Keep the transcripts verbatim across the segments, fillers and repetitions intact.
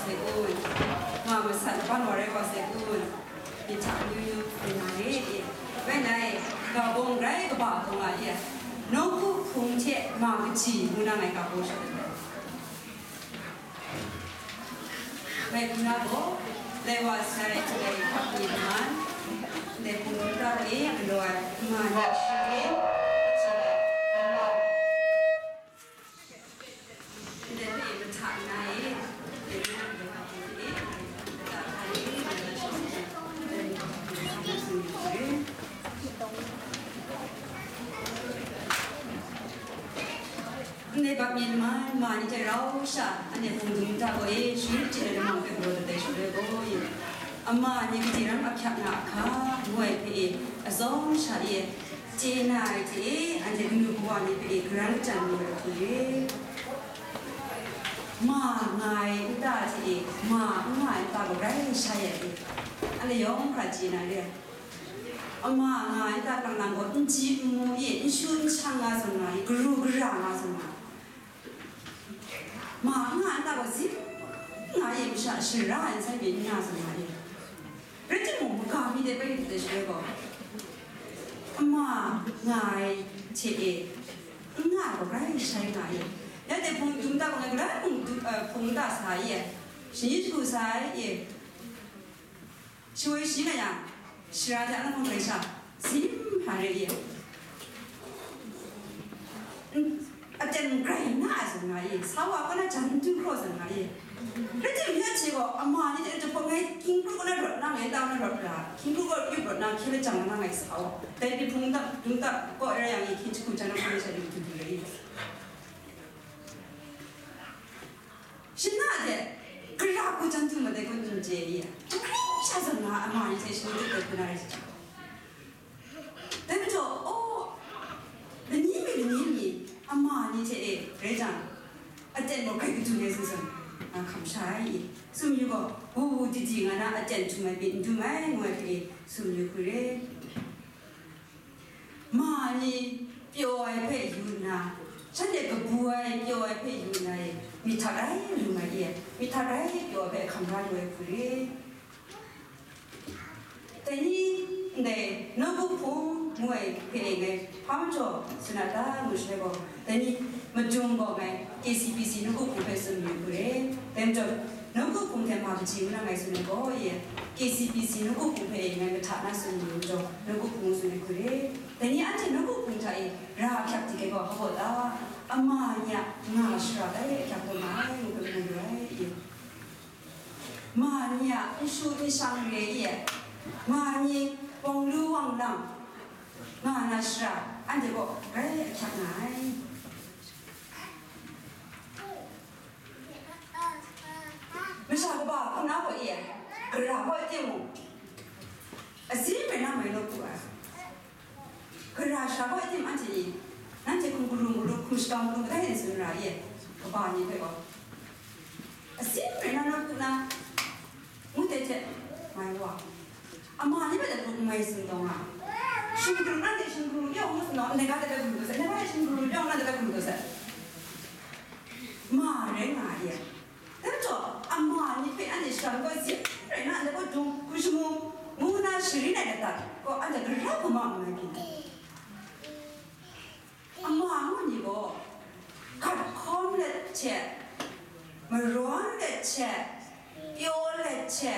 se kun, nga masat laban wa rai wa se kun, myit hta amyu myu yu na re, e, bai nai, ga bawng grai kaba hkawng a e, nawku hpung hte ma kaji ngu na ngai ga baw shawt ai. Bai hpung na gaw, lai wa sai, lai hkap ni man, lai hpung hta e, galaw ai, ma ni shi re, Ndai bap myen ma, ma ni hte rau sha, anhte hpung dum nta gaw e, sharin chye ai lamang hpe galaw dat ai shaloi gaw e, ama ni kaji ram ahkyak nga a hka, ngu ai hpe e, azawng sha e, chye na ai hte e, anhte kanu kawa ni hpe e, karan kachyan lu ai hte e, ma nga ai nta hte e, ma n nga ai nta gaw grai shai ai hte, anhte yawng hkra chye na re ai. Ama nga ai nta lang lang gaw, n ji n mu ye, n shu n shang nga zawn nga ye, garu gara nga zawn nga. Ma nga ai nta gaw, zim nga ye, masha shara ai nsai byin n nga zawn nga ye. Rai timung, maga mi de bai rit ai shaloi gaw, ama nga ai hte e, n nga ai gaw grai shai nga ye. Ya de hpung dum ta gaw, ngai galai hpung du-, eh, hpung da sa ye. Shani shagu sa ai ye. Shawoi shi nga yang, shara hte anang hkawng grai sha, zim hpa re ye. N-, aten grai na ai zawn nga ye, sa wa kaw na jan n du hkraw zawn nga ye. Rai timung, ya hte gaw, ama ni hte jahpawt ngai, hkying kru kaw na rawt na, ngai tau na rawt ra, hkying kru kaw yup rawt na, hkye lajang na ngai sa wa. Dai hpung dum ta kaw rai yang, hkying jahku jan na hkawng sha du du du rai ye. Shana de, gara hku jan htum mat ai kun n chye i, hkring sha zawn nga ama ni hte shani dut ai hku na rai shaja. Dai majaw, aw, lani mi lani mi, ama ni hte e, rai jang, aten gaw grai kadu ai zawn zawn, nga hkam sha ai i, tsun yu gaw, wu wu di di nga na aten htum ai pyi n dum ai, ngu ai hpe e, tsun yu hku re. Ma ni pyaw ai hpe yu nna, shanhte kabu ai pyaw ai hpe yu nna e, myit hta grai lu nga ye, myit hta grai pyaw ai hpe hkam ra lu ai hku re. Dai ni ndai nawku hpung ngu ai hpe e ngai hpa majaw tsun na ta ngu shaloi gaw, dai ni madung gaw ngai K C P C nawku hpung hpe tsun mayu hku re. Dai majaw, nawku hpung hte ma kaji ngu na ngai tsun ai gaw e, K C P C nawku hpung hpe e ngai mahta na tsun mayu majaw, nawku hpung tsun ai hku re. Dai ni anhte nawku hpung hta e ra ahkyak di ai gaw, hpa baw ta? Ama ni a nga shara tai ahkyak taw nga ai, ngu hpe mu yu ai. Ma ni a n shu n shang re i, ma ni wang lu wang lang nga na shara, anhte gaw grai ahkyak nga ai. Masha kaba hpung na gaw e, gara gaw e timung, azin rai na mai law hku ai. Gara sha gaw e tim anhte ni, nanhte hkum karu maru, hkum shakam maru, kadai e n tsun ra i? Kaba ni hpe gaw, azin rai na law hku na, ngu de hte, mai wa. Ama ni hpe de hku n mai tsun taw nga. Shingkru nanhte shingkru yawng ngu tsun taw, ndai ga de hpe hkum du sai, ndai ga de shingkru yawng nanhte hpe hkum du sai. Ma rai nga ai e. Dai majaw, ama ni hpe anhte shara gaw zim rai na, ndai gaw dung hku shamu, ngu na sharin ai ladat gaw, anhte gara hku ma n mai pyi. Ama ngu ni gaw, hkat hkawm let hte, marawn let hte, pyaw let hte,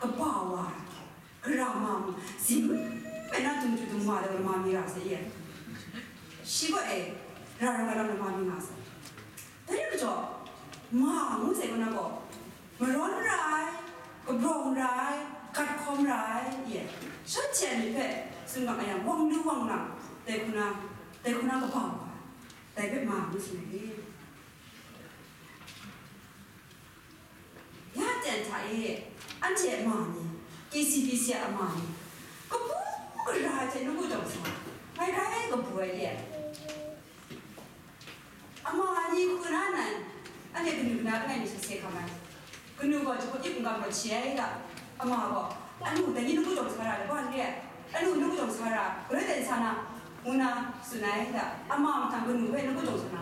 kaba wa ai. Gara ma mu, zim rai na, dung htu dung ma de lama mi ra sai ye. Shi gaw e, ra rai nga lam lama mi nga sai. Dai rai majaw, ma ngu sai gaw na gaw, marawn ra ai, kabrawng ra ai, hkat hkawm ra ai ye. Shanhte a myit hpe tsun mat nga yang, wang lu wang lang, dai hku na, dai hku na kaba wa ai, dai hpe ma ngu tsun ai. Ya ten hta e, anhte a ma ni, K C B C a ma ni, kabu gara ai hte nawku jawng sa, ngai grai kabu ai e. Ama ni hku na nan, anhte kanu na langai mi sase hkam ai. Kanu gaw jahpawt yip n-gam gaw hti ai ga, ama gaw, "Anu, dai ni nawku jawng sa ra, laban re ai. Anu, nawku jawng sa ra, galoi ten sa na," ngu na tsun ai ga, ama mahtang kanu hpe nawku jawng sa na,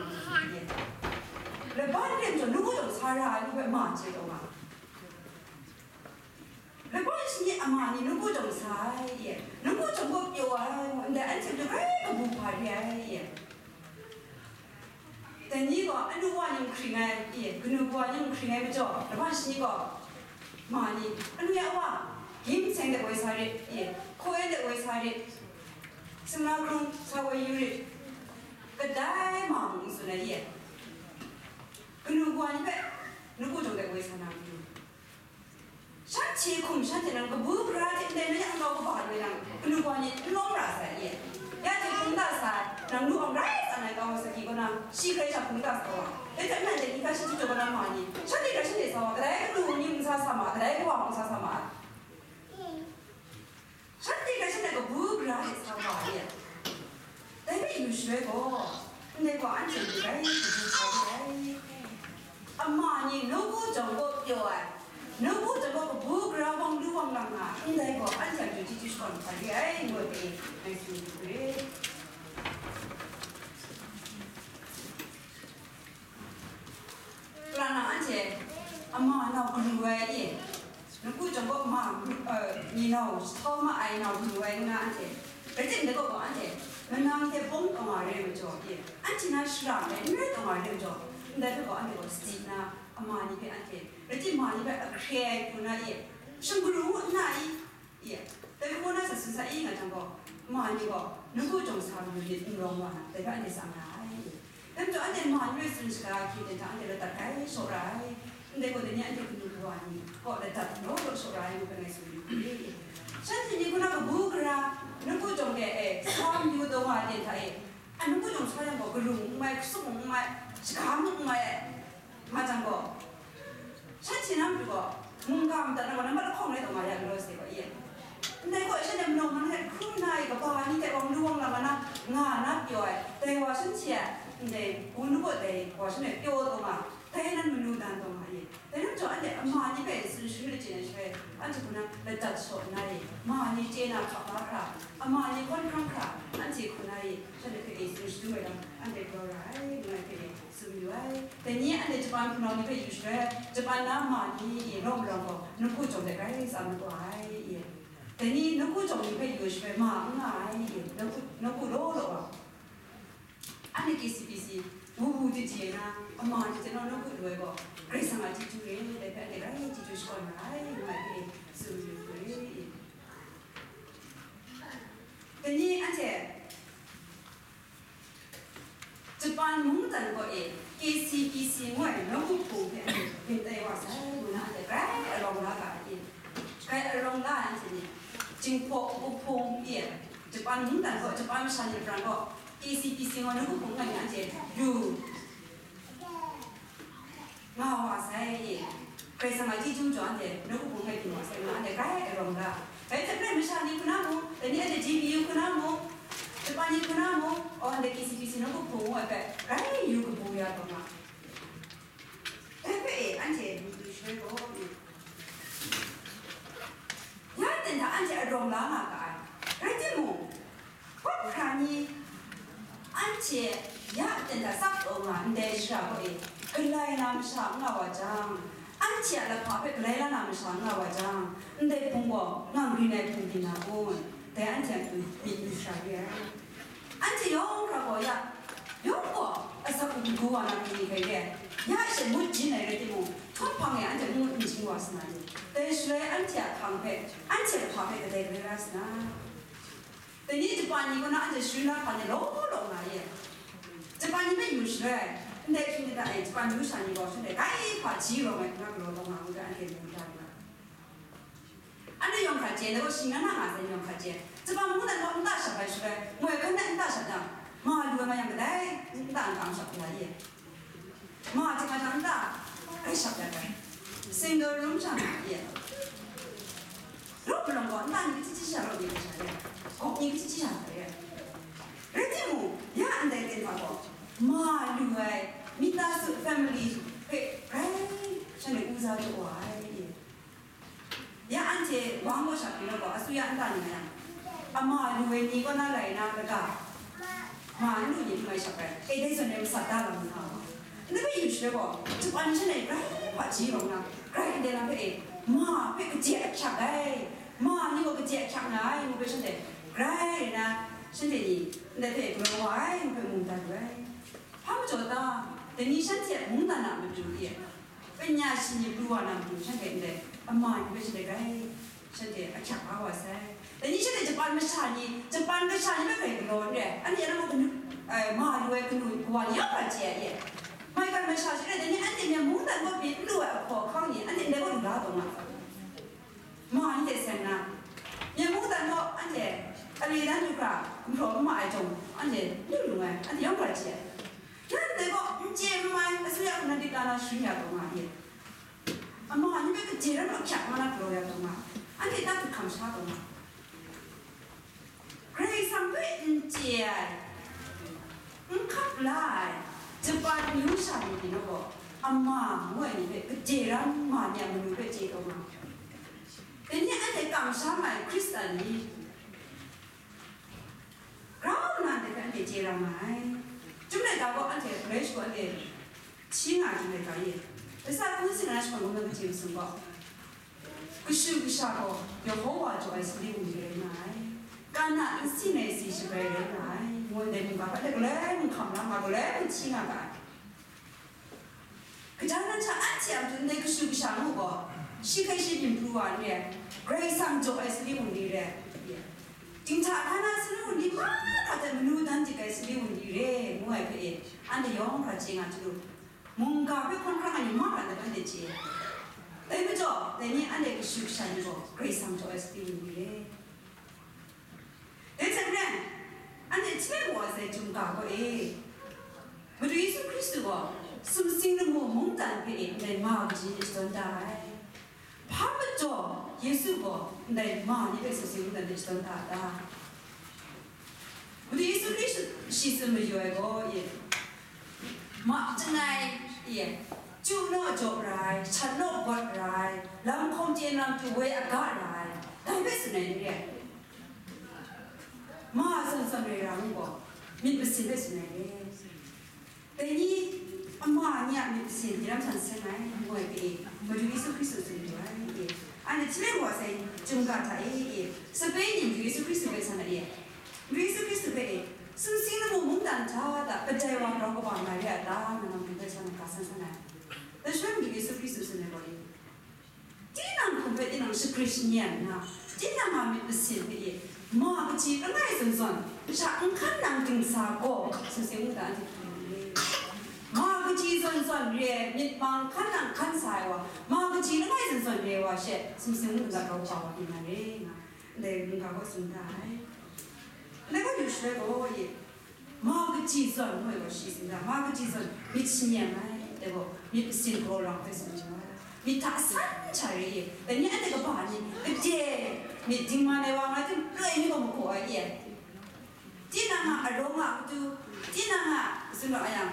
laban re ai majaw nawku jawng sa Ra ai ni hpe ma chye taw nga. Laban shani ama ni nawku jawng sa ai, ye, nawku jawng gaw pyaw ai, ndai anhte hpe grai kabu hpa re ai, ye. Dai ni gaw anu wa ni n hkring ai, ye, kanu kawa ni n hkring ai majaw, laban shani gaw ma ni, anu ya wa, gim seng de woi sa rit, ye, hkaw en de woi sa rit, sumla hkrung sa woi yu rit, kadai ma mung n tsun ai, ye. Kanu kawa ni hpe nawku jawng de woi sa na matu. Shanhte hkum shanhte nang kabu gara hte ndai na yang kau kaba lu yang, kanu kawa ni n lawm ra sai, ye. Ya hte hkungga sa, nang nu awng rai tsan ai kau sa ki kaw na, shi hkrai sha hkungga sa wa. Dai hte maren dai ni hkra shi hti jaw kaw na ma ni, shanhte hkrai shanhte sa wa, kadai kanu ni n sa sa ma, kadai kawa n sa sa ma. Shanhte hkrai shanhte kabu gara hte sa wa, ye. Dai hpe yu shaloi gaw, ndai gaw anhte mung rai kabu hpa re ai. Ama ni nawku jawng gaw pyaw ai, nawku jawng gaw kabu gara wang lu wang lang nga, ndai gaw anhte a matu chyeju shakawn hpa re ai, ngu ai hpe ngai tsun yu hkrit. Kalang nang anhte ama nau galu ai e, nawku jawng gaw ma, eh, ni nau, jahtau ma ai nau galu ai ngu na anhte, rai timung, dai gaw gaw anhte manang hte bawng taw nga re ai majaw e, anhte na shara ndai n rai taw nga re ai majaw, ndai hpe gaw anhte gaw sadi nna, ama ni hpe anhte, rai timung, ma ni hpe ahkre ai hku na e, shingkaru nna i, Ye, dai hku na sa tsun sa i nga jang gaw, ma ni gaw, nawku jawng sa mayu myit n rawng wa na, dai hpe anhte tsang ra ai. Dai majaw anhte ma ni rai tsun shaga hkying ten hta anhte ladat grai shaw ra ai. Ndai gaw, dai ni anhte kanu kawa ni gaw ladat law law shaw ra ai ngu hpe ngai tsun yu hkrit i? Shanhte ni hku na kabu gara, nawku jawng de e, sa mayu taw wa ten hta e, a nawku jawng sa yang gaw, karung n mai, kasum n mai, shaga mung n mai ai. Nga jang gaw, shanhte na matu gaw, mungga madat na gaw, na mat lahkawng rai taw nga ya galaw sai gaw, i? Ndai gaw, shanhte manaw manang hte hkrum nna i, kaba ni hte wang lu wang lam na nga na pyaw ai, dai wa shanhte a, ndai, wun kaw dai wa shanhte pyaw taw nga, dai nan manu dan taw nga, i? Dai nan majaw, anhte ama ni hpe tsun sharin lachyen ai shaloi, anhte hku na ladat shaw nna i, ma ni chye na hkap la hkra, ama ni hkawn hkrang hkra, anhte hku na i, shanhte hpe e tsun shadum ai lam, anhte galaw ra ai, ngu ai hpe e, tsun yu ai. Dai ni anhte Japan hpunau ni hpe yu shaloi, Japan na ma ni e rawng marawng gaw, nawku jawng de grai tsa mat wa ai, e. Dai ni nawku jawng ni hpe yu shaloi, ma n nga ai, e. Nawku, nawku law law wa. Anhte K C B C, wu wu di di na, ama ni hte nawku lu ai gaw, Karai Kasang a chyeju re, dai hpe anhte grai chyeju shakawn ra ai, ngu ai hpe tsun yu ai, e. Dai ni anhte Japan mungdan kaw e K C B C ngu ai nawku hpung hpe anhte byin tai wa sai ngu na, anhte grai arawng la ga ai. Grai arawng la ai anhte ni, Jinghpaw Wuhpung e, Japan mungdan kaw, Japan masha ni pran gaw, K C B C ngu ai nawku hpung ngai ni anhte yu nga wa sai, e. Karai Kasang a chyeju majaw anhte nawku hpung ngai byin wa sai ngu na, anhte grai arawng la. Dai hte maren masha ni hku na mung, dai ni anhte G B U hku na mung, Japan ni hku na mung, o, anhte K C B C nawku hpung ngu ai hpe grai yu kabu ya taw nga. Dai hpe e, anhte myit yu shaloi gaw, ya ten hta anhte arawng la nga ga ai. Rai timung, Hpawt hkra ni, anhte ya ten hta tsap taw nga ndai shara kaw e, galai na masha n nga wa jang, anhte a lahpa hpe galai la na masha n nga wa jang, ndai hpung gaw ngang rin ai hpung byin na kun? Dai anhte a matu myit yu sara re ai. Anhte yawng hkra gaw ya, yawng gaw asak hku hkungga wa na hpung ni hkrai re ai. Ya she ngut jin ai rai timung, htawt hpang e anhte n ngut n jin wa sa na ni? Dai shaloi anhte a hpang hpe, anhte a lahpa hpe kadai galai la sa na? Dai ni Japan ni kaw na anhte sharin la hpa ni law law nga ye. Japan ni hpe yu shaloi, ndai hkying kata e Japan ni masha ni gaw shanhte grai hpa hti rawng ai hkra galaw taw nga ngu jang, anhte mu da nga. Anhte yawng hkra chye, dai gaw shinggan na nga sai yawng hkra chye. Japan mungdan gaw nta shap ai shaloi, moi hkan e nta shap jang, ma lu ai ma yang kadai nta n kang shap la ye. Ma hte ma hta nta grai shap dat ai. Single room sha nga ye. Rawt malawng gaw nta ni kachyi chyi sha rawt ni sha ye. Gawk ni kachyi chyi sha nga ye. Rai timung, ya ndai ten hta gaw, ma lu ai, mitas family hpe grai shanhte u za jaw wa ai. Ya anhte wa ngu shap yu na gaw, asuya nta ni nga yang, ama lu ai ni kaw na lai na kaga, ma n lu ni n mai shap ai, e, dai zawn e masat da lam ni nga wa. Ndai hpe yu shaloi gaw, Japan ni shanhte grai hpaji rawng na, grai ndai lam hpe e, ma hpe kaje ahkyak ai, ma ni gaw kaje ahkyak nga ai ngu hpe shanhte grai rai na, shanhte ni ndai hpe galaw wa ai ngu hpe mungdan lu ai. Hpa majaw ta, dai ni shanhte mungdan a matu e, kanya shi ni pru wa na matu shanhte ndai ama ni hpe shanhte grai shanhte ahkyak kau wa sai. Dai ni shanhte Japan masha ni, Japan kasha ni hpe grai galaw n re ai. Anhte yawng kanu, eh, ma lu ai kanu kawa ni yawng hkra chye ai e. Maigan masha shi re, dai ni anhte myen mungdan kaw pyi n lu ai ahkaw ahkang ni, anhte ndai kaw lu la taw nga. Ma ni hte seng na, myen mungdan kaw anhte ale dan du hkra gumhpraw n ma ai jawng, anhte n lu lu ai, anhte yawng hkra chye ai. Nanhte gaw n chye n mai, asuya hku na di ta na sharin ya taw nga ye. Ama ni hpe kaje ram ahkyak nga na galaw ya taw nga, anhte ta hkrit hkam sha taw nga. Karai Kasang hpe n chye ai, n hkap la ai, Japan amyu sha ni pyi na gaw, ama ngu ai ni hpe kaje ram ma ni a manu hpe chye taw nga. Dai ni anhte kamsham ai Hkristan ni, grau nna ndai hpe anhte chye ra nga ai. Chyum laika gaw anhte Galatians gaw anhte hti nga, Chyum laika e, Lasa hpung singran shakawn kungdawn kaji masum gaw, kashu kasha gaw Yehowa jaw ai sali wunli rai nga ai, kana nsin ai si shabrai rai nga ai, ngu ndai mungga hpe anhte galoi mung hkam la nga, galoi mung hti nga ga ai. Kaja nan hta anhte a matu ndai kashu kasha ngu gaw, shi hkai shi byin pru wa n re ai, Karai Kasang jaw ai sali wunli re ai. Dinghta hkana sali wunli mahkra hte manu dan dik ai sali wunli re, ngu ai hpe e, anhte yawng hkra chye nga hte lu, mungga hpe hkawn hkrang ai ni mahkra hte anhte chye. Dai majaw, dai ni anhte kashu kasha ni gaw Karai Kasang jaw ai sali wunli re. Dai hte maren, anhte hti rai wa sai Chyum ga gaw e, Madu Yesu Hkristu gaw sumsing lamu mungdan hpe e ndai ma kaji hte shadawn da ai. Hpa majaw Yesu gaw ndai ma ni hpe sumsing mungdan hte shadawn da a ta? Madu Yesu Hkristu shi tsun mayu ai gaw e, ma chyangai e, chyu naw jaw ra ai, shat naw gawt ra ai, lam hkawm chye na matu woi aga ra ai, dai hpe tsun ai n re ai. Ma zawn zawn rai ra ngu gaw, myit masin hpe tsun ai re. Dai ni, ama ni a myit masin hti ram san seng ai, ngu ai hpe e, Madu Yesu Hkristu tsun yu ai e. Anhte hti rai wa sai Chyum ga hta e, e, sape ni Madu Yesu Hkristu hpe san ai e. Madu Yesu Hkristu hpe e, sumsing lamu mungdan hta da kadai wa grau kaba nga re a ta, nang Madu hpe san ai, ga san san ai. Dai shaloi Madu Yesu Hkristu tsun ai gaw e, tinang hkum hpe tinang shagrit shanyen nna, tinang a myit masin hpe e, ma kaji langai zawn zawn, sha n hkan nang dingsa gaw, sumsing mungdan hte hkrum ai. Ma kaji zawn zawn re ai, myit mang hkan nang hkan sa ai wa, ma kaji langai zawn zawn re ai wa she, sumsing mungdan grau kaba wa byin na re, nga, ndai mungga gaw tsun da ai. Ndai gaw yu shaloi gaw e, ma kaji zawn ngu ai gaw shi tsun da, ma kaji zawn myit shanyen ai, dai gaw myit masin galaw ra hpe tsun ai, myit hta asan hta re e, dai ni anhte kaba ni, gade myit dingman ai wa nga tim, loi mi gaw majaw ai e. Tinang a arawng a matu, tinang a, tsun rawt a yang,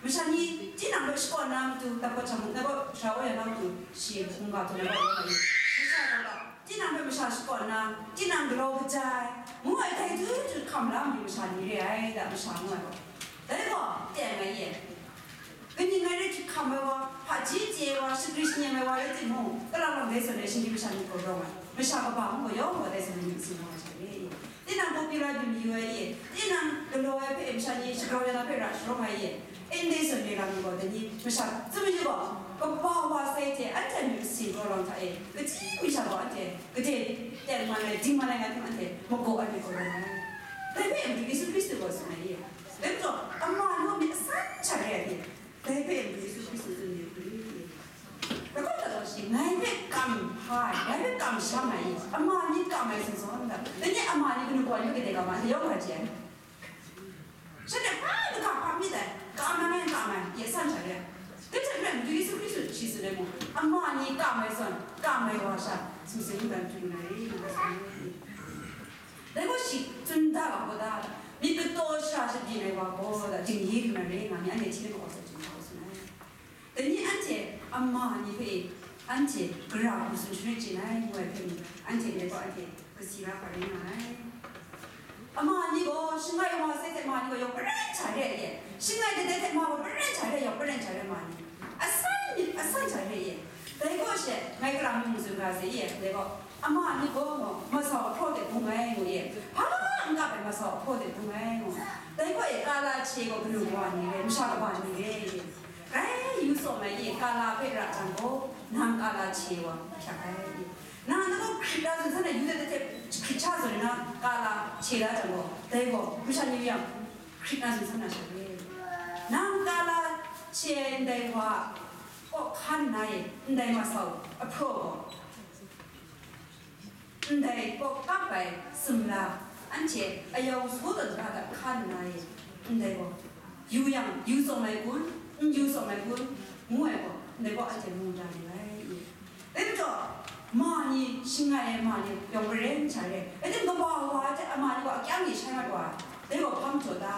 masha ni tinang hpe shakawn na matu, dap kawt hta mung, dap kawt sha wa ya na matu, shi hkungga htung ai wa nga ai, masha gaw tinang hpe masha shakawn na, tinang galaw kaja ai, ngu ai dai tu tu hkam la mi masha ni re ai, da masha ngu ai gaw. Dai gaw, teng ai ye. Kaning ngai rai hkrit hkam ai wa, hpaji chye ai wa, shagrit shanyen ai wa rai timung, kalang lang dai zawn ai shinggyi masha ni gaw rawng ai. Masha kaba ngu gaw yawng gaw dai zawn ai myit masin rawng ai sha re. Tinang popular byin mayu ai e, tinang galaw ai hpe masha ni shagrau ya na hpe ra sharawng ai e, ndai zawn re lam mi gaw, dai ni masha tsun mayu gaw, kaba wa sai hte anhte a myit masin galaw lam hta e, kaji mi sha gaw anhte gade teng man ai, dingman ai nga tim anhte magaw ai myit gaw rawng ai. Dai hpe Madu Yesu Hkristu gaw tsun ai e. Dai majaw, ama nu myit asan sha re ai e. Dai hpe Madu Yesu Hkristu tsun ai hku ni? Dai gaw, dai gaw shi, ngai hpe kam hpa ai, ngai hpe kamsham ai, ama myit kam ai zawn zawn da. Dai ni ama ni kanu kawa ni hpe gade kam ai, yawng hkra chye ai. Shanhte hpa n-ga hpa myit ai, kam ai, kam ai, ya san sha re ai. Dai hte maren, Madu Yesu Hkristu shi tsun ai mung, ama ni kam ai zawn, kam ai wa sha, sumsing mungdan hkring na re, ngu ai. Dai gaw shi tsun da ga gaw da, myit kataw shara shabyin ai wa gaw da, dingye lu na re, nga mi anhte hti rai wa sai Chyum ga gaw tsun ai. Dai ni anhte ama ni hpe anhte gara hku tsun sharin chye ai, ngu ai hpe mung, anhte ndai gaw anhte kasi la hkra rai nga ai. Ama ni gaw shangai wa sai hte ma ni gaw yawng maren hta re ai e. Shangai kadai hte ma gaw maren hta re, yawng maren hta re ma ni. Asan myit, asan hta re e. Dai gaw she, ngai kara myit mazun ga sai e, dai gaw, ama ni gaw masau ahpraw de bung ai ngu e. Hpa n kap ai masau ahpraw de bung ai ngu. Dai gaw e, kala hte gaw kanu kawa ni re, masha kaba ni re e. Rai yu tsaw mai e, kala hpe ra jang gaw, nang kala hte wa hpyak ai e. Nang, nang gaw hkrit la zawn san na, Yuda hte hkrit sha zawn na, kala hte la jang gaw, dai gaw, masha ni yang, hkrit na zawn san na sha re. Nang kala hte ndai wa kaw hkan nna e, ndai masau ahpraw gaw, ndai kaw kap ai sumla, anhte ayau saw tawn hta hkan nna e, ndai gaw, yu yang, yu tsawng ai kun, n yu tsawng ai kun, ngu ai gaw, ndai gaw anhte mu da lu ai. Dai majaw, ma ni, shangai ai ma ni, yawng maren sha re. Rai timung, kaba wa hte ama ni gaw akyang ni shai mat wa, dai gaw hpa majaw ta?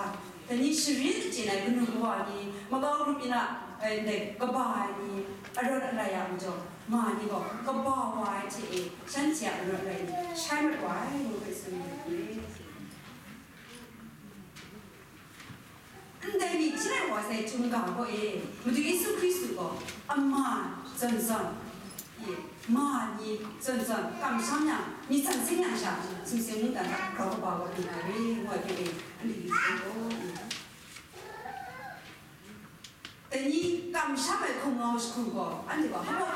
Dai ni sharin achyin ai kanu kawa ni, makau grup yin a, eh, ndai kaba ai ni, arawt alai a majaw, ma ni gaw kaba wa ai hte e, shanhte a arawt alai ni, shai mat wa ai, ngu hpe tsun yu ai. Ndai ni hti rai wa sai chyum ga gaw e, Madu Yesu Hkristu gaw ama zawn zawn, e, ma ni zawn zawn kamsham yang, myit san seng yang sha, sumsing mungdan hta grau kaba wa lu na re, ngu ai hpe e, anhte myit san gaw, e. Dai ni kamsham ai hkum ngau jahku gaw, anhte gaw hpa baw,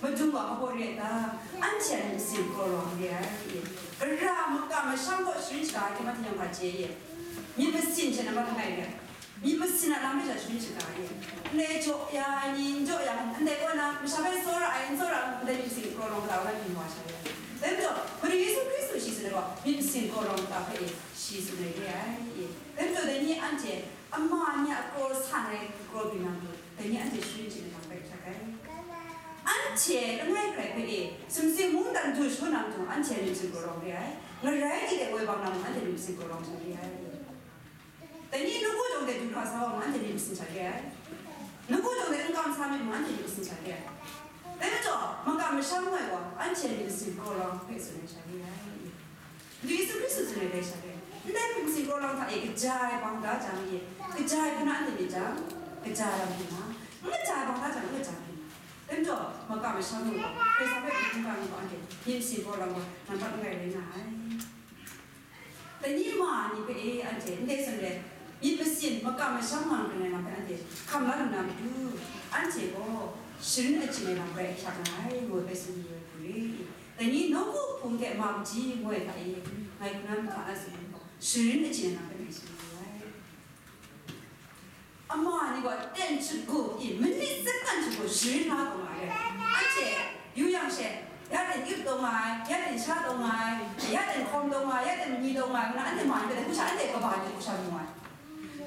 Madu gaw hpa baw re ai ta? Anhte a myit masin kraw rawng re ai, e. Gara makam masham gaw sharin shaga ai hte mahte yawng hpa chye, e. Myit masin hte nambat langai re ai. Myit masin a lam hpe sha sharin shaga ai. Ndai jaw ya ai ni, n jaw ya ai, ndai kaw na masha hpe tsawra ai, n tsawra ai, ndai myit masin kraw rawng hta na byin wa sha ya. Dai majaw, Madu Yesu Hkristu shi tsun ai gaw, myit masin kraw rawng hta hpe e, shi tsun ai re ai. Dai majaw, dai ni anhte ama ni a kraw san ai kraw byin na matu, dai ni anhte sharin chye ai lam hpe hkyak ai. Anhte langai hkrai hpe e, sumsing mungdan du shaw na matu, anhte myit masin kraw rawng re ai. Ngarai di de woi bang na matu, anhte myit masin kraw rawng re ai. Dai ni nawku jawng de du hkra sa wa mung, anhte myit masin hta re ai. Nawku jawng de n kam sa myit mung, anhte myit masin hta re ai. Dai majaw, makam masham ai wa, anhte myit masin kraw rawng hpe tsun ai sha re ai. Madu Yesu Hkristu tsun ai dai sha re ai. Ndai myit masin kraw rawng hta e kaja ai bang da jang e, kaja ai hpung na anhte myit jang, kaja ai bang hpung na, n kaja ai bang da jang, n kaja ai hpung na. Dai majaw, makam masham ai wa, Karai Kasang hpe hpung hkungga nga gaw, anhte myit masin kraw rawng gaw, nambat langai rai nga ai. Dai ni ma ni hpe e, anhte ndai zawn re, myit masin makam masham nga ai lam hpe anhte hkam la lu na matu, anhte gaw sharin achyin ai lam hpe hkyak nga ai, ngu ai hpe tsun yu ai hku re. Dai ni nawku hpung hte ma kaji ngu ai hta e, ngai hkungga mahta na tsun ai gaw, sharin achyin ai lam hpe ngai tsun yu ai. Ama ni gaw ten shut gu, i, minit second shut gu sharin la taw nga ai. Anhte yu yang she, ya ten ip taw nga ai, ya ten sha taw nga ai, ya ten hkawm taw nga ai, ya ten mani taw nga ai, ngu na anhte ma ni hpe hku sha, anhte kaba ni hku sha mu ai.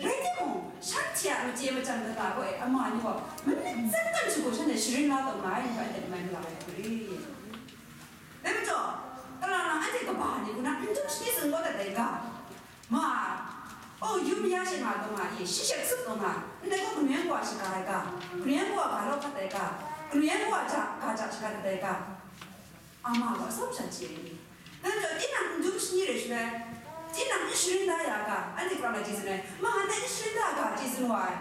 Rai timung, shanhte a machye machyang kata gaw e, ama ni gaw minit second shut gu shanhte sharin la taw nga ai, ngu anhte mai mala ai hku re. Dai majaw, kalang lang anhte kaba ni hku na n dum shani tsun kau dat ai ga? Ma, o, yum ya she nga taw nga i, shi she tsup taw nga, ndai gaw kanu yan kawa shaga ai ga, kanu yan kawa ga law hkat ai ga, kanu yan kawa ja, ga ja shaga dat ai ga, ama gaw atsawm sha chye ai ni. Dai majaw, tinang n dum shani rai shaloi, tinang n sharin da ya ga, anhte hkra na chye tsun ai, ma, ndai n sharin da ga chye tsun wa ai.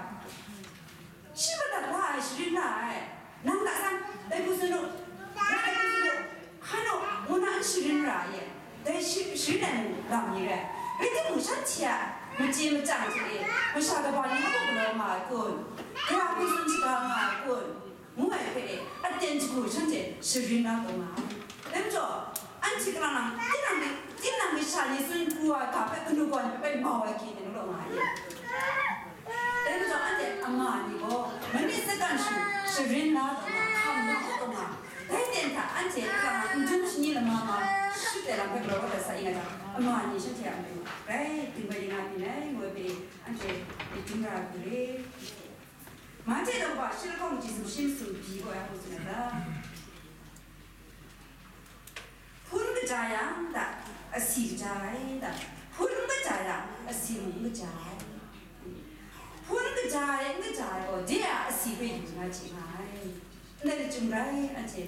Shi madat la ai, sharin la ai. Nang hta san, dai hku tsun u, nang dai hku tsun u, hkan u, ngu na n sharin ra ai. Dai shi, sharin ai mung lam ni rai. Rai timung, shanhte a machye machyang hte e, masha kaba ni hpa mung galaw nga ai kun? Gara hku tsun shaga nga ai kun? Ngu ai hpe e, aten shagu shanhte sharin la taw nga ai. Dai majaw, anhte kalang lang, tinang ni, tinang ni sha ni tsun pru ai ga hpe kanu kaw ni hpe bai mau ai hkye ni law nga ai. Dai majaw, anhte ama ni gaw, minit second shu, sharin la taw nga, hkam la taw nga. Dai ten hta anhte kalang lang n dum shani lama ma, shut ai lam hpe galaw kau dat sa i nga jang, ama ni shanhte a matu rai dingbai ring nga byin ai, ngu ai hpe anhte myit dum ra ai hku re. Mahte daw ba shi lahkawng chyeju shi masum pyi gaw ya hku tsun ai ta? Hpun kaja yang ta, asi kaja ai ta? Hpun n kaja yang, asi mung n kaja ai. Hpun kaja ai, n kaja ai gaw, de a asi hpe yu na chye nga ai. Ndai lachyum rai, anhte.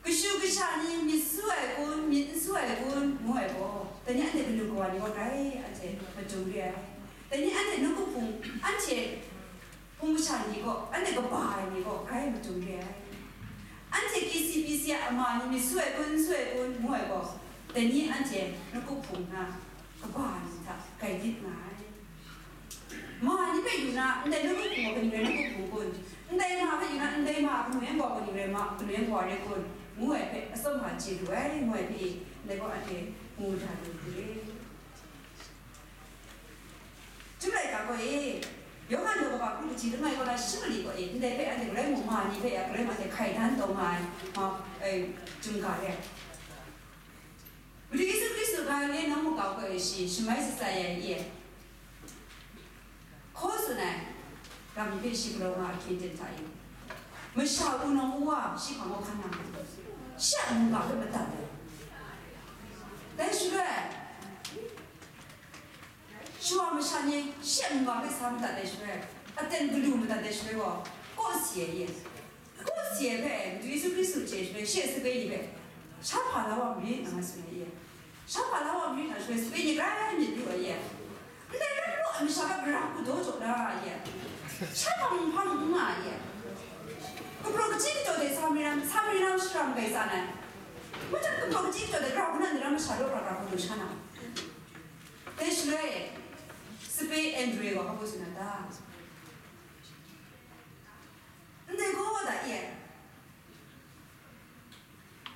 Kashu kasha ni myit su ai kun, myit n su ai kun, ngu ai gaw, dai ni anhte kanu kawa ni gaw grai anhte madung re ai. Dai ni anhte nawku hpung, anhte hpung kasha ni gaw, anhte kaba ai ni gaw grai madung re ai. Anhte K C B C a ama ni myit su ai kun, n su ai kun, ngu ai gaw, dai ni anhte nawku hpung na kaba ai ni hta grai dit nga ai. Ma ni hpe yu na, ndai nawku hpung gaw kaning rai nawku hpung kun? Ndai ma hpe yu na, ndai ma kanu yan gaw kaning rai ma, kanu yan gaw re kun? Ngu ai hpe atsawm hta chye lu ai, ngu ai hpe, ndai gaw anhte mu da lu re. Chyum laika gaw e, Yawhan daw kaba hkru kaji langai kaw na shi mali gaw e, ndai hpe anhte Karai Kasang ma ni hpe a Karai Kasang hte hkai dan taw nga ai, ma, e, chyum ga re ai. Madu Yesu Hkristu ga le nawng makau gaw e shi, shamai sat sat ya i e. Hkaw tsun ai, ram hpe shi galaw nga ahkyen ten hta i, masha wunawng wuwa shi hpang gaw hkan nang ai, shi a mungga hpe madat ai. Dai shaloi, shawa masha ni shi a mungga hpe sa madat ai shaloi, aten galu madat ai shaloi gaw, kaw si ai ye. Kaw si ai hpe, Madu Yesu Hkristu chye shaloi, shi a sape ni hpe, sha hpa la wa marit, nang ngai tsun ai ye. Sha hpa la wa marit, nang shaloi sape ni grai myit yu ai ye. Ndai rai law ai masha hpe gara hku daw jaw na ra ai ye. Sha hpang hpang n nga ai ye. Gumhpraw kachyi kachyaw de Samari na, Samari na shara magai tsan ai. Majan gumhpraw kachyi kachyaw de gara hku na ni ra masha law gara hku lu sha na. Dai shaloi, sape Andre gaw hpa baw tsun na ta? Ndai gaw da e,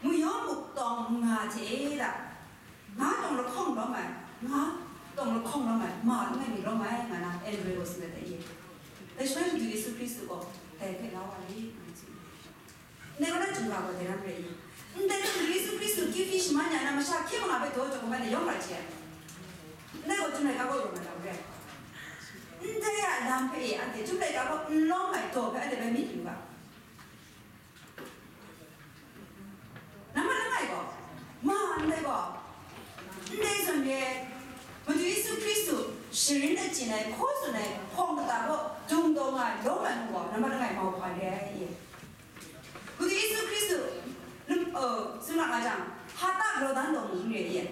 muyawng muktawng nga hte da, nga tawng lahkawng lawm ai, nga tawng lahkawng lawm ai, ma langai mi lawm ai, nga na Andre gaw tsun dat ai e. Dai shaloi Madu Yesu Hkristu gaw dai hpe la wa ai, nga tsun. Ndai gaw na chyum ga gaw dai ram rai i? Ndai gaw Madu Yesu Hkristu kyu hpyi shaman ya na masha hkye manga hpe daw jaw kaba dai yawng ga chye ai. Ndai gaw chyum laika gaw yawng ga da re ai. Ndai a lam hpe e anhte chyum laika gaw n lawm ai daw hpe anhte bai myit yu ga. Nambat langai gaw, ma ndai gaw, ndai zawn e, Madu Yesu Hkristu sharin achyin ai, hkaw tsun ai, hpawng kata gaw dung taw nga ai, lawm ai mu gaw, nambat langai mau hpa re ai e. Madu Yesu Hkristu, lum, uh, tsun ra nga jang, hta galaw dan taw mu n re e.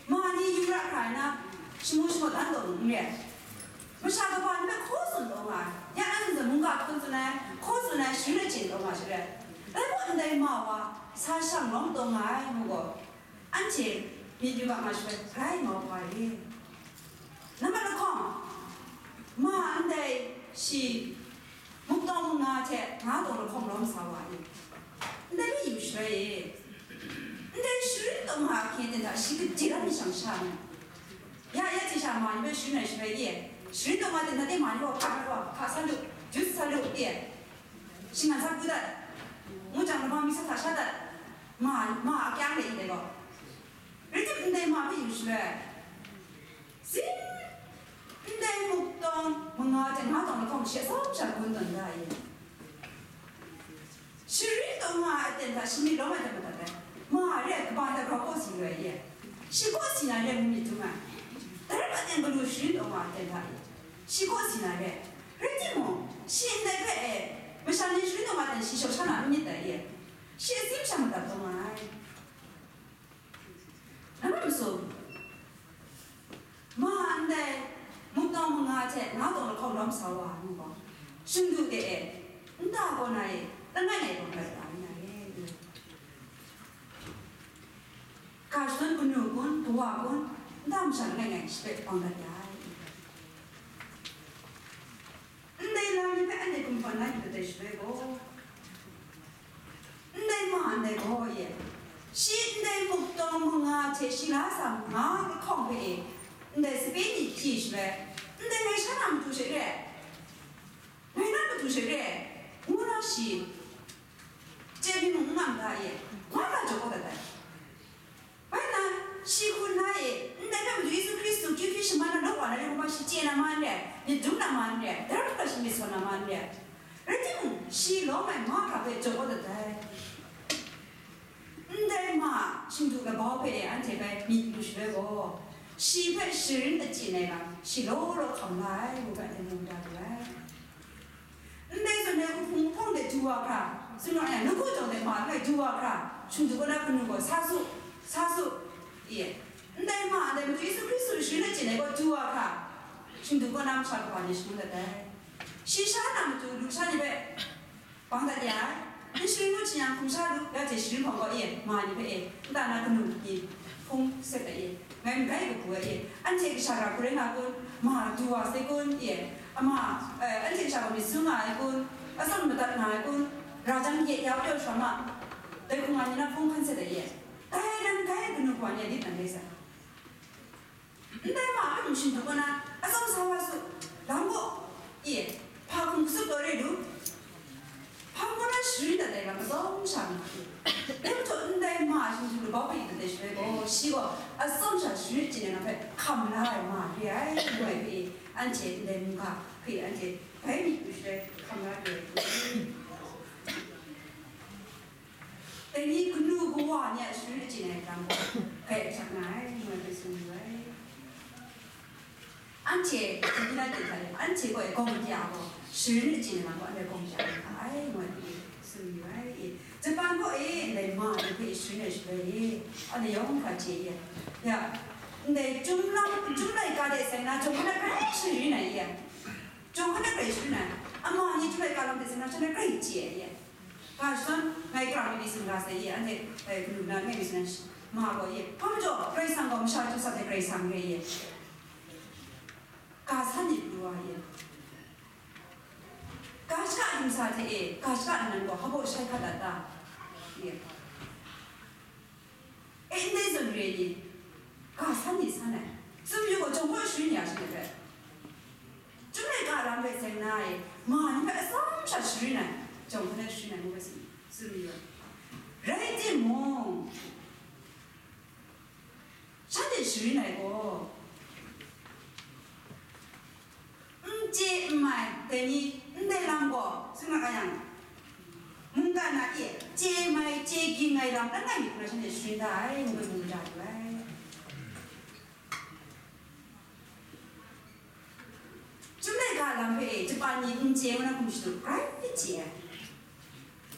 Ma ni yu ra hkra ai na, shamu shamawt dan taw mu n re ai. Masha kaba ni hpe hkaw tsun taw nga ai, ya anhte zawn mungga hkun tsun ai, hkaw tsun ai, sharin achyin taw nga ai shaloi, dai gaw ndai ma wa, sa shang lawm taw nga ai mu gaw, anhte myit yu ga nga shaloi, grai mau hpa re. Nambat lahkawng, ma ndai shi, muktawng manga hte nga tawng lahkawng lawm sa wa ni? Ndai mi yu shaloi e. Ndai sharin taw nga ahkyen ten hta shi gade ram mi shang sha ai. Ya, ya hte sha ma ni hpe sharin ai shaloi e. Sharin taw nga ten hta de ma ni gaw hpa, hpa, hpa sa lu, jut sa lu e. Shinggan sa pru dat. Ngu jang, lama mi sa sa sha dat. Ma, ma a kyang de i dai gaw. Rai tim, ndai ma hpe yu shaloi, sin, ndai muktawng manga hte nga tawng lahkawng shi atsawm sha gun tawn da ai. Sharin taw nga ai aten hta shi myit lawm ai hte madat ai. Ma re ai, kaba hta grau kaw si lu ai ye. Shi kaw si na re ai ngu myit dum ai. Dai rai aten galu sharin taw nga ai aten hta e. Shi kaw si na re ai. Rai timung, shi ndai hpe e, masha ni sharin taw nga ai aten shi shawk sha na n myit dai ye. Shi atsim sha madat taw nga ai. Nambat masum, ma ndai muktawng manga hte nga tawng lahkawng lawm sa wa ai mu gaw, shingdu de e, nta kaw na e, langai ngai gaw bai ta na e. Ga shadawn kanu kun, kawa kun, nta masha langai ngai shi hpe bang dat ya ai. Ndai lam ni hpe anhte kumhpaw na yu dat ai shaloi gaw, ndai ma ndai gaw e, shi ndai muktawng manga hte shi la sa nga lahkawng hpe e, ndai sape ni hpyi shaloi, ndai ngai sha na matu she re ai, ngai na matu she re ai, ngu na shi chye mi mung n nga ma ga e, nga ga jaw kau dat ai. Bai na, shi hkun na e, ndai hpe Madu Yesu Hkristu kyu hpyi shaman na, lawk wa na rai hkrum hpa, shi chye na ma n re ai, myit dum na ma n re ai, dai rai hkrum hpa shi myit sawn na ma n re ai. Rai timung, shi lawm ai mahkra hpe jaw kau dat ai. Ndai ma shingdu labau hpe e anhte bai myit lu shaloi gaw, shi hpe sharin achyin ai lam, shi law law hkam la ai, ngu hpe anhte mu da lu ai. Ndai zawn e, wuhpung wuhpawng de du wa hkra, tsun wa yang, nawku jawng de ma langai du Shingdu kaw na kanu gaw, sa su, sa su, i. Ndai ma, ndai Madu Yesu Hkristu sharin achyin ai gaw du wa hkra, shingdu kaw na masha kahpa ni shangun dat ai. Shi sha na matu lusha ni hpe bang dat ya ai. N sharin ngut shi yang, hkum sha lu, ya hte sharin hpawng gaw e, ma ni hpe e, nta na kanu ni hpung sek ai e, ngai n rai kabu ai e, anhte kasha ra hkrai nga kun, ma du wa sai kun e, ama, eh, anhte kasha gaw myit su nga ai kun, atsam madat nga ai kun, ra jang ye ya pyaw shawm a, dai hkung nga ni na hpung hkan sek ai e, dai lam dai kanu kawa ni a lit nan rai sa. Ndai ma a mung shingdu kaw na, atsawm sa wa su, lam gaw, e, hpa hkum kasup taw re lu, hpa kaw na sharin dat ai lam atsawm sha nga, dai majaw ndai ma a shingdu labau hpe yu dat ai shaloi gaw, shi gaw atsawm sha sharin achyin ai lam hpe hkam la ai ma re ai, ngu ai hpe, anhte ndai mungga hpe anhte bai mi hku shaloi hkam la re ai. Dai ni kanu kawa ni a sharin achyin ai lam gaw, grai ahkyak nga ai, ngu ai hpe tsun yu ai. Anhte, Jemina de hta e, anhte gaw e, gawng de a gaw, sharin achyin ai lam gaw, anhte gawng de a nga ai, ngu ai hpe tsun yu ai. Japan gaw e, ndai ma ni hpe sharin ai shaloi e, anhte yawng hkra chye ye. Ya, ndai chyum lam, chyum laika de seng na, chyum hkan na grai sharin ai ye. Chyum hkan na grai sharin ai. Ama ni chyum laika lam de seng na, chyum na grai chye ai ye. Ga shadawn ngai kara mi pyi tsun ga sai ye, anhte, eh, kanu na ngai mi tsun ai ma gaw ye. Hpa majaw, Karai Kasang gaw masha chyu sat ai Karai Kasang re ye. Ga san ni pru wa ye. Ga shaka a limsa hte e, ga shaka a nnan gaw hpa baw shai hkat dat ta? Ye. E, ndai zawn re ni, ga san ni san ai, tsun mayu gaw, chyum hkan na sharin ya shanhte hpe, chyum laika lam hpe seng na e, ma ni hpe atsawm sha sharin ai, chyum hkan na sharin ai ngu hpe tsun, tsun mayu ai. Rai timung, shanhte sharin ai gaw, n chye n mai, dai ni ndai lam gaw, tsun mat ga yang, mungkan na e chye mai, chye ging ai lam langai mi hku na shanhte sharin da ai, ngu hpe mu ja lu ai. Chyum laika lam hpe e, Japan ni n chye ngu na hkum shadu, grai chye ai.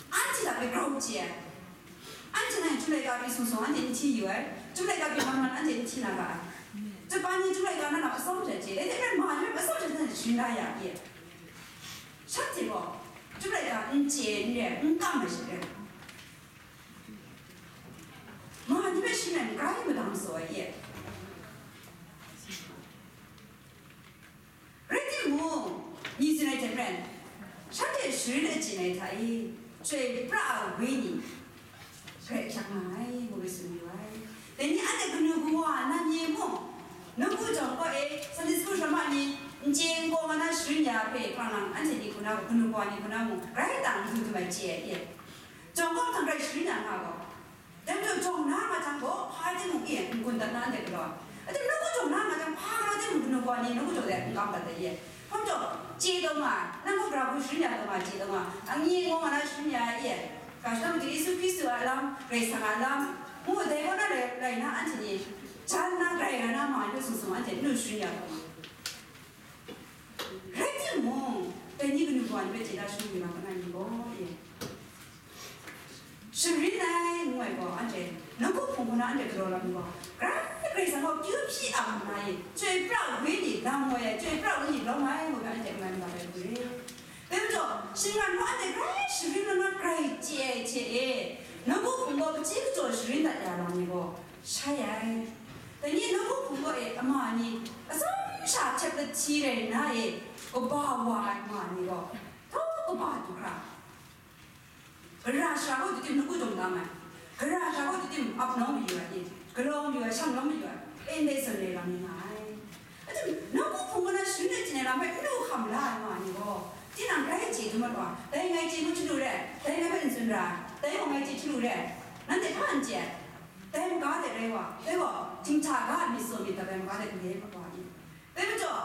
Anhte hta hpe grau chye ai. Anhte nang chyum laika pyi sung sung, anhte n hti yu ai. Chyum laika pyi man man, anhte n hti na ga ai. Japan ni chyum laika na lam atsawm hte chye, dai hte maren ma ni hpe atsawm hte sharin da ya pyi ai. Shanhte gaw chyum laika n chye, n re ai, n kam ai shaloi, ma ni hpe sharin ai n grai madang tsaw ai e. Rai timung, mi tsun ai hte maren, shanhte sharin achyin ai hta e, chyoi pra ai wenyi grai ahkyak nga ai, ngu hpe tsun yu ai. Dai ni anhte kanu kawa nan ye mung, nawku jawng kaw e, Sunday school hkra ma ni, n chye n kaw nga na sharin ya hpe, hpang lang anhte ni hku na gaw, kanu kawa ni hku na mung, grai tang n du du ai chye ai e. Jawng kaw hkang grai sharin ya nga gaw, dai majaw jawng na nga jang gaw, hpa timung e n-gun dat na anhte galaw ai. Aten nawku jawng na nga jang, hpa galaw timung, kanu kawa ni nawku jawng de n kam dat ai e. Hpa majaw, chye taw nga ai, nang gaw gara hku sharin ya taw nga ai, chye taw nga ai, angyi angawng a na sharin ya ai e. Ga shadawn matu Yesu Hkristu a lam, Karai Kasang a lam, ngu dai kaw na rai, rai na anhte ni, jan na, grai nga na ma ni hpe sung sung anhte n lu sharin ya taw nga ai. Rai timung, dai ni kanu kawa ni hpe chye da shangun yu na, kanan ni gaw e, sharin ai ngu ai gaw, anhte nawku hpung hku na anhte galaw lam ai gaw, grai Karai Kasang gaw kyu hpyi ang nna e, chyoi pra ai wenyi lam ngoi ai, chyoi pra ai wenyi lawm ai ngu hpe anhte ngai madat ai hku re. Dai majaw, shinggan hpe anhte grai sharin law na grai chye ai hte e, nawku hpung gaw kaji kachyaw sharin dat ya lam ni gaw, shai ai. Dai ni nawku hpung kaw e ama ni atsawm sha hkyep lahti rai nna e kaba wa ai ma ni gaw, htawk kaba du hkra, gara shara kaw du tim nawku jawng tam ai, gara shara kaw du tim ap nawng mayu ai, galaw mayu ai, shang nawng mayu ai, e ndai zawn re lam ni nga ai. Aten, nawku hpung kaw na sharin achyin ai lam hpe n lu hkam la ai ma ni gaw, tinang grai chye du mat wa, dai ngai chye ngu hkru re, dai ngai hpe n tsun ra, dai gaw ngai chye hkru re, nanhte hpa n chye ai. Dai maga de rai wa, dai gaw, htinghta ga myit tsaw myit dat ai maga de n re mat wa i? Dai majaw,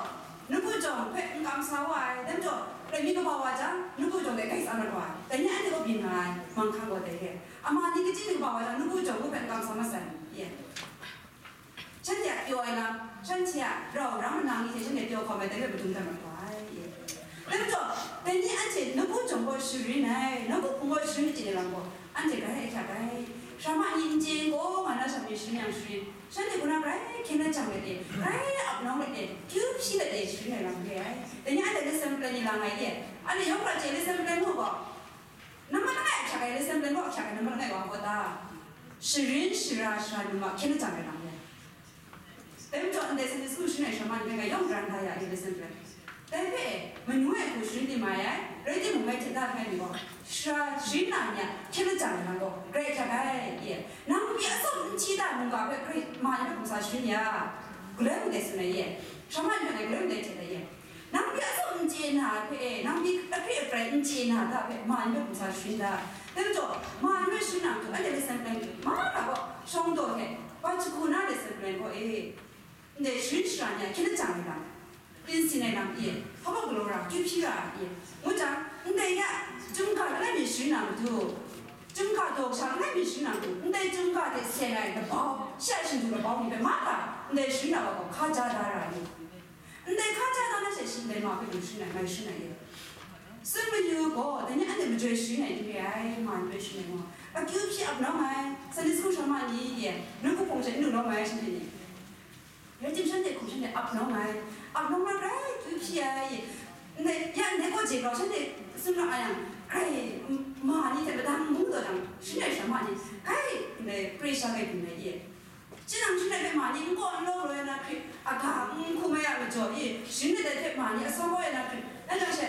nawku jawng hpe n kamsa wa ai, dai majaw, rai mi kaba wa jang, nawku jawng de grai tsa mat wa ai. Dai ni anhte gaw byin nga ai, manghkang gaw dai re. Ama ni kaji ni kaba wa jang, nawku jawng hpe n kamsa mat sai, ye. Shanhte a pyaw ai lam, shanhte a rau rang manang ni hte shanhte pyaw hkawm ai, dai hpe madun dat mat wa ai, ye. Dai majaw, dai ni anhte nawku jawng gaw sharin ai, nawku hpung gaw sharin achyin ai lam gaw, anhte grai ahkyak ai. Hkra ma ni n chye n gaw nga na sha myit sharin yang sharin, shanhte hku na grai hkyen na jang let e, grai ap nawng let e, kyu hpyi let e sharin ai lam re ai. Dai ni anhte lesson plan ni lang ai e, anhte yawng hkra chye lesson plan mu gaw, nambat langai ahkyak ai lesson plan gaw ahkyak ai nambat langai wa gaw ta? Sharin shara shara num a hkyen na jang ai lam re ai. Dai majaw ndai Sunday school sharin ai hkra ma ni hpe ngai yawng garan da ya, lesson plan. Dai hpe, manu ai hku sharin di mai ai, rai timung, ngai hte da langai mi gaw, shara sharin na ni a hkyen lajang ai lam gaw, grai ahkyak ai, e. Nang pyi atsawm n chye da mungga hpe grai ma ni hpe hkum sa sharin ya, galoi mung dai tsun ai, e. Hkra ma ni hpe ngai galoi mung dai hte dai, e. Nang pyi atsawm n chye na hpe, nang pyi ahpri aprai n chye na hta hpe ma ni hpe hkum sa sharin da. Dai majaw, ma ni hpe sharin na matu, anhte lesson plan mahkra gaw, shawng daw hte, Pachakuna lesson plan gaw, e. Ndai sharin shara ni a hkyen lajang ai lam, tinsin ai lam e, hpa hpa galaw ra, kyu hpyi ra e, ngu jang, ndai ya, chyum ga langai mi sharin na matu, chyum ga daw sha langai mi sharin na matu, ndai chyum ga hte seng ai labau, shi a shingdu labau ni hpe mahkra, ndai sharin na wa gaw hka ja da ra e. Ndai hka ja da na she shi ndai ma hpe lu sharin ai, mai sharin ai e. Tsun mayu gaw, dai ni anhte majoi sharin ai n re ai, ma ni hpe sharin ai gaw, akyu hpyi ap nawng ai, Sunday school hkra ma ni e, nawku hpung hte n lu lawm ai, shanhte ni. Rai tim, shanhte hkum shanhte ap nawng ai, ap nawng na grai kyu hpyi ai. Ndai, ya ndai gaw je grau shanhte tsun ra ai yang, grai, m-, ma ni hte madang mung taw jang, sharin ai hkra ma ni, grai, ndai, pressure grai byin ai e. Shing nang sharin ai hpe ma ni n kaw n law law ai na hkrit, a ga n hkum ai a majaw e, sharin ai dai hpe ma ni asaw kau ai na hkrit, na jang she,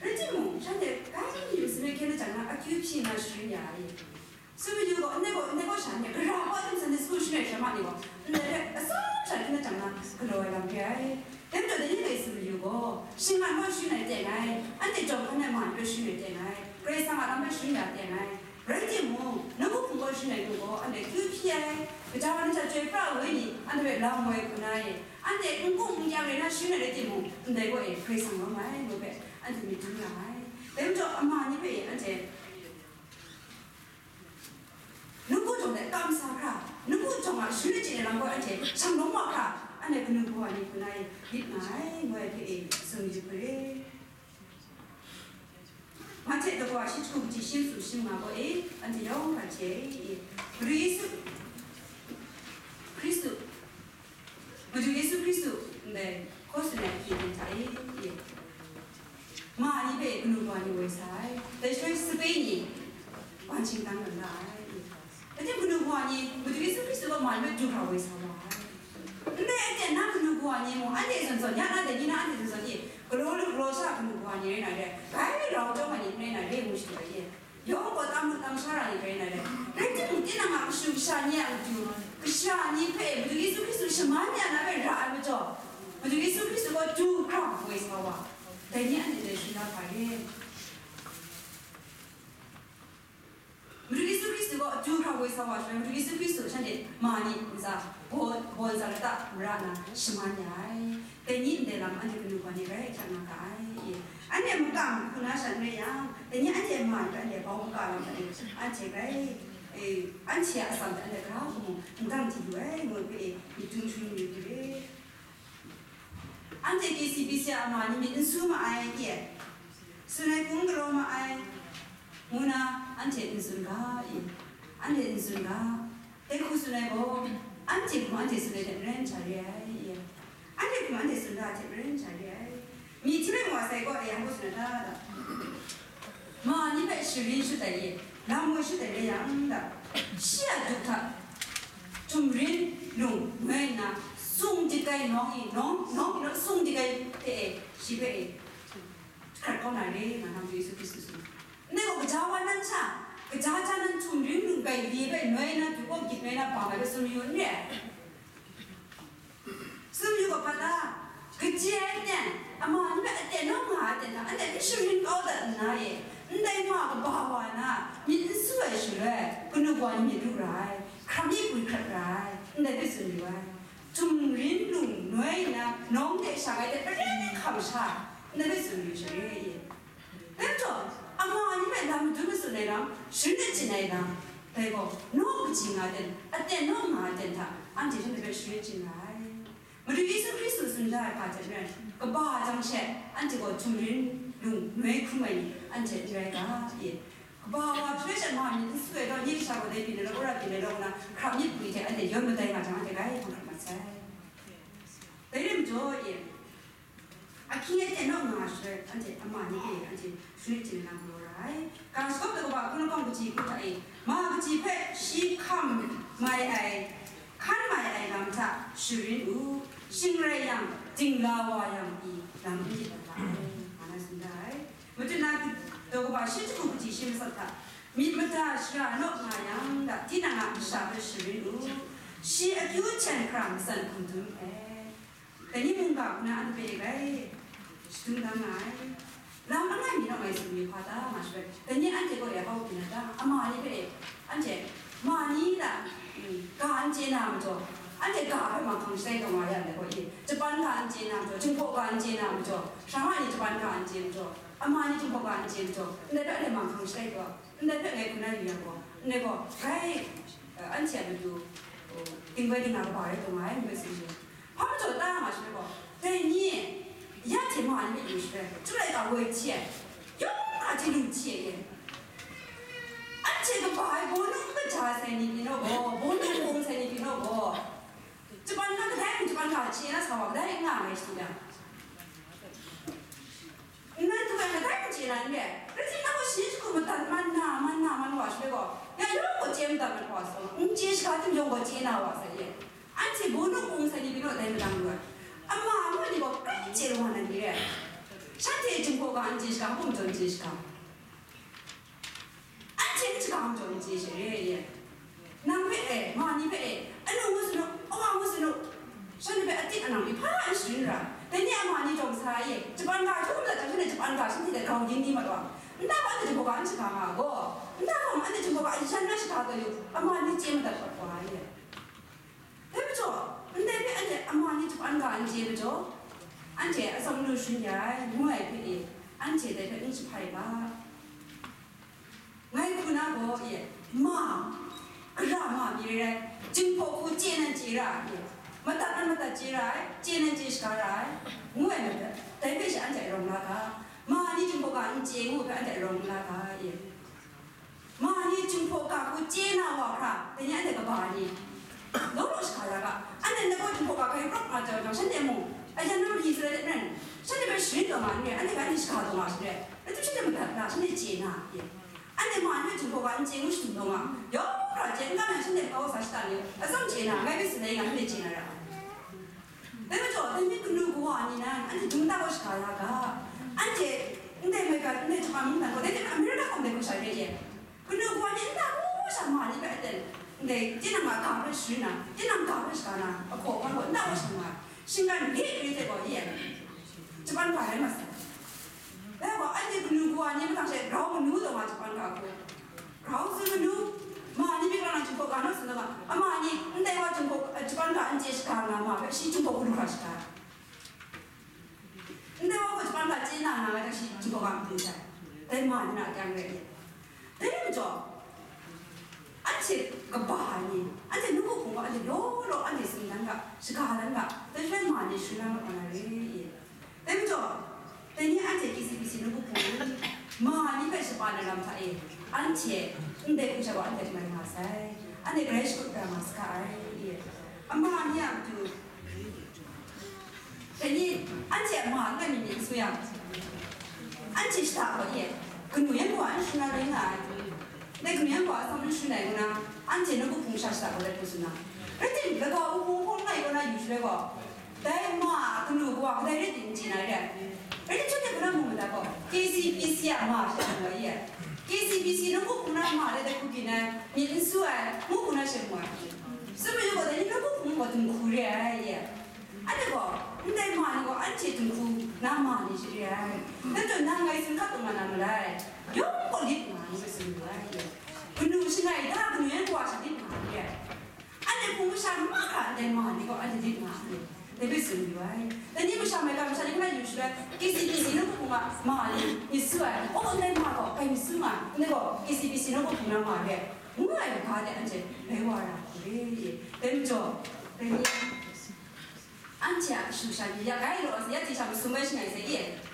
rai timung, shanhte grai myit masin ai hkyen lajang na, akyu hpyi na sharin ya ai. Tsun mayu gaw, ndai gaw, ndai gaw sha ni, gara gaw aten Sunday school sharin ai hkra ma ni gaw, ndai hpe atsawm sha hkyen lajang na, galaw ai lam re ai. Dai majaw, dai ni hpe tsun mayu gaw, shinggan gaw sharin ai teng ai, anhte jawng hkan ai ma ni hpe sharin ai teng ai, Karai Kasang a lam hpe sharin ya teng ai. Rai timung, nawku hpung gaw sharin ai hku gaw, anhte kyu hpyi ai, gaja wa ni hta chyoi pra ai ni, anhte hpe lam woi hku na e, anhte n gung n kyang rai na sharin ai rai timung, ndai gaw e, Karai Kasang lawm ai, ngu hpe, anhte myit dum ya ai. Dai majaw, ama ni hpe e, anhte Nawku jawng de kam sa hkra, nawku jawng a sharin chye ai lam gaw anhte shang lawm wa hkra, anhte kanu kawa ni hku na e lit nga ai, ngu ai hpe e tsun yu hkrit. Mahte daw shi hku kaji shi ntsu shi manga gaw e, anhte yawng hkra chye e, Madu Yesu Hkristu, Madu Yesu Hkristu ndai hkaw tsun ai hpyi hta e, e, ma ni hpe kanu kawa ni woi sa ai, dai shaloi sape ni ban shingtang lam la ai, e. Dai hte kanu kawa ni Madu Yesu Hkristu gaw ma ni hpe du hkra woi sa wa ai. Ndai aten na kanu kawa ni mung, anhte zawn zawn, ya na dai ni na anhte zawn zawn e, galaw lu galaw sha kanu kawa ni rai na re, bai rau chyawm ai ni n rai na re, ngu shadu ai e. Yawng gaw tam lut tam sha ra ni rai na re, rai timung, tinang a kashu kasha ni a matu, kasha ni hpe Madu Yesu Hkristu shaman ya na hpe ra ai majaw, Madu Yesu Hkristu gaw du hkra woi sa wa, dai ni anhte dai sharin da hpa re. Madu Yesu Hkristu gaw du hkra woi sa wa shaloi, Madu Yesu Hkristu shanhte ma ni ntsa baw, baw ntsa lata mara nna shaman ya ai. Dai ni ndai lam anhte kanu kawa ni grai ahkyak nga ga ai. Anhte makam hku na sha n rai yang, dai ni anhte ma ni hpe anhte bau maga lam hta e, anhte grai, e, anhte a atsam hte anhte hkra hku mung n dang di lu ai, ngu hpe e, myit dum hkrum yu hkrit. Anhte K C B C a ma ni myit n su ma ai, e, tsun ai hku n galaw ma ai, ngu na anhte n tsun ga, e, anhte n tsun ga. Dai hku tsun ai gaw, anhte hkum anhte tsun ai hte maren hta re ai, e. Anhte hkum anhte tsun ga hte maren hta re ai. Myi hti rai wa sai gaw, e, yang gaw tsun ai ta, ta? Ma ni hpe sharin shut ai e, lam woi shut ai rai yang, ta? Shi a du hta, htum rin lung noi nna, sung dik ai nawng e, nawng, nawng e, sung dik ai hte e, shi hpe e, hkrat kau na re, nga na Madu Yesu Hkristu tsun. Ndai gaw gaja wa nan sha, gaja ja nan htum rin lung grai li hpe noi na, du kaw gyit noi na, bang ai hpe tsun mayu n re ai. Tsun mayu gaw, hpa ta? Kaji ai aten, ama ni hpe aten naw nga ai aten hta, anhte n sharin kau dat nna e, ndai ma kaba wa na, myit n su ai shaloi, kanu kawa ni myit ru ra ai, hkram mi pwi hkrat ra ai, ndai hpe tsun mayu ai. Htum rin lung noi nna, nawng de shang ai hte maren hkam sha, ndai hpe tsun mayu sha re, e. Dai majaw, ama ni hpe lam madun matsun ai lam, sharin achyin ai lam, dai gaw, naw kaji nga ai aten, aten naw nga ai aten hta, anhte shanhte hpe sharin achyin nga ai. Madu Yesu Hkristu tsun da ai hpa hte maren, kaba jang she, anhte gaw htum rin lung noi hkrum ai ni, anhte n rai ga, e. Ba wa shaloi she ma myit n su ai gaw, nye kasha gaw dai byin ai law, wora byin ai law nna, hkrap myit pwi hte anhte yawn madai nga jang, anhte grai hkam hkrap mat sai. Dai rai majaw e, ahkying aten naw nga shaloi, anhte ama ni e anhte shani chye na galaw ra ai. Ga shagawp ai kaba hkun lahkawng kaji hku hta e, ma kaji hpe shi hkam mai ai, hkan mai ai lam hta sharin u, shing rai yang, dingla wa yang pyi, lam n myit dat ai, nga na tsun da ai. Madu na daw kaba shi jahku kaji shi matsat hta, myit mada shara naw nga yang, tinang a masha hpe sharin u, shi akyu hten hkra matsan hkum dum ai. Dai ni mungga hku na anhte grai shadum da nga ai. Lam langai mi naw ngai tsun mi hpa ta nga shaloi, dai ni anhte gaw e hau byin ai ta, ama ni hpe e, anhte ma ni la, mm, ga n chye na majaw, anhte ga hpe manghkang shatai taw nga ya ndai gaw e, Japan ga n chye na majaw, Jinghpaw ga n chye na majaw, sha ma ni Japan ga n chye majaw, ama ni Jinghpaw ga n chye majaw, ndai hpe anhte manghkang shatai taw, ndai hpe ngai hku na yu yang gaw, ndai gaw grai, eh, anhte a matu, oh, dingbai dingna kaba rai taw nga ai, nme tsun hte. Hpa majaw ta nga shaloi gaw, dai ni e, ya hte ma ni myit yu shaloi, chyum laika woi hti ai, yawng hkra hte lu hti ai, anhte kaba ai bawnu kaja sai ni pyi naw gaw, bawnu wung sai ni pyi naw gaw, Japan ga kadai mung Japan ga chye na sa wa, kadai n nga ai shaloi yang, nnan hta e kadai n chye na n re ai, rai timung, nang gaw shi jahku madat man na, man na, man wa shaloi gaw, ya yawng gaw chye madat mat wa sa, n chye shaga tim yawng gaw chye na wa sai e. Anhte bawnu wung sai ni pyi naw dai madang lu ai. Ama ngu ni gaw grai chye lung wa na ni re ai. Shanhte Jinghpaw ga n chye shaga, hkum jaw n chye shaga. Anhte n shaga majaw n chye she re ai. Nang hpe e, ma ni hpe e, anu ngu tsun u, awa ngu tsun u. Shanhte hpe atik anang mi hpa n sharin ra. Dai ni a ma ni jawng sa e, Japan ga htum dat jang, shanhte Japan ga shanhte hte grau yin ni mat wa. Nta gaw anhte Jinghpaw ga n shaga nga gaw, nta gaw anhte Jinghpaw ga ayan na shaga taw yu, ama ni chye madat mat wa e. Dai majaw, ndai hpe anhte ama ni Japan ga n chye majaw, anhte atsawm lu sharin ya ai, ngu ai hpe e, anhte dai hpe n jahpai ga. Ngai hku na gaw e, ma, gara ma mi rai rai, Jinghpaw hku chye nan chye ra ai, madat nan madat chye ra ai, chye nan chye shaga ra ai, ngu ai madat, dai hpe she anhte a rawng la ga, ma ni Jinghpaw ga n chye ngu hpe anhte a rawng la ga e. Ma ni Jinghpaw ga hku chye na wa hkra, dai ni anhte kaba ni law law shaga ya ga, anhte ndai gaw Jinghpaw ga hkai rawk nga jau jang, shanhte mung, ayan na mali sarai let ren, shanhte hpe sharin taw nga n re, anhte hpe anhte shaga taw nga shanhte, rai tim shanhte madat na, shanhte chye na, ye. Anhte ma ni hpe Jinghpaw ga n chye ngu shadum taw nga, yawng hkra chye n ga yang, shanhte kau sa shada ni, atsawm chye na, ngai hpe tsun ai nga, shanhte chye na ra ai. Dai majaw, dai ni kanu kawa ni nan, anhte dum nta gaw shaga ya ga, anhte ndai Maigan, ndai Japan mungdan gaw, dai hte America gaw ndai hku sha re ye. Kanu kawa ni nta gaw sha ma ni hpe aten, ndai tinang a ga hpe sharin na, tinang ga hpe shaga na, ahkaw ahkwan gaw nta gaw shaga na, shinggan re re hte gaw ye, Japan ga rai mat sai. Dai gaw, anhte kanu kawa ni mahtang she grau manu taw nga Japan ga hku. Grau tsun manu, ma ni myit lang na Jinghpaw ga naw tsun taw nga, ama ni, ndai wa Jinghpaw, eh, Japan ga n chye shaga nga ma hpe, shi Jinghpaw hku lu hkra shaga. Ndai wa gaw Japan ga chye na nga ai hta shi Jinghpaw ga n pyi sai. Dai ma ni na a kyang rai ye. Dai rai majaw, anhte kaba ai ni, anhte nawku hpung gaw anhte law law anhte tsun dan ga, shaga dan ga, dai shaloi ma ni sharin na mat wa na re ye. Dai majaw, dai ni anhte K C B C nawku hpung ma ni hpe shapan ai lam hta e, anhte ndai hku sha gaw anhte mai nga sai, anhte grai shakut bra nga saga ai ye. Ama ni a matu, dai ni anhte a ma n rai mi myit n su yang, anhte shada gaw ye, kanu yan gaw n shun na rai nga ai. Dai kanu yan gaw atsawm n shun ai ngu na, anhte nawku hpung sha shada gaw let hkrum tsun na. Rai tim, lagaw hpung hpung ngai kaw na yu shaloi gaw, dai ma a kanu kawa kadai rai tim n chye na re ai. Rai tim, shanhte hpe na mu madat gaw, K C B C a ma sha mu ai ye. K C B C nawku hpung na ma de dai hku byin ai, myit n su ai, ngu hku na she mu ai. Tsun mayu gaw, dai ni nawku hpung gaw dinghku re ai ye. Anhte gaw, ndai ma ni gaw anhte dinghku na ma ni shi re ai. Dai majaw nang ngai tsun hkap taw nga na malai. Yawng gaw lit nga, ngu hpe tsun mayu ai. Kanu shangai da, kanu yan kawa sha lit nga re ai. Anhte hpung masha mahkra ndai ma ni gaw anhte lit nga re ai. Dai hpe tsun mayu ai. Dai ni masha Maigan masha ni hpe na yu shaloi, K C B C nawku hpung a ma ni myit su ai. Oh, ndai ma gaw grai myit su nga, ndai gaw K C B C nawku hpung na ma re ai, ngu ai ga de anhte rai wa ra hku re. Dai majaw, dai ni anhte a kashu sha ni ya grai law, ya hte sha masum bai shangai sai ye.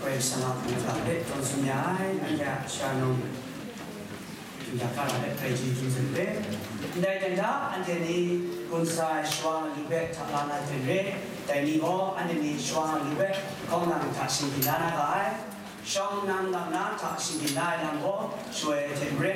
Praise the Lord. Hpe tawn tsun ya ai, nanhte a shanung Yuda hkra hpe hpai ji htum hte, ndai hta, anhte ni gun sa ai shawa lu hpe hta la na hte re, dai ni gaw anhte ni shawa lu hpe kaw nang hta shinggyin la na ga ai, shawng nang lam na hta shinggyin la ai lam gaw, shaloi hte maren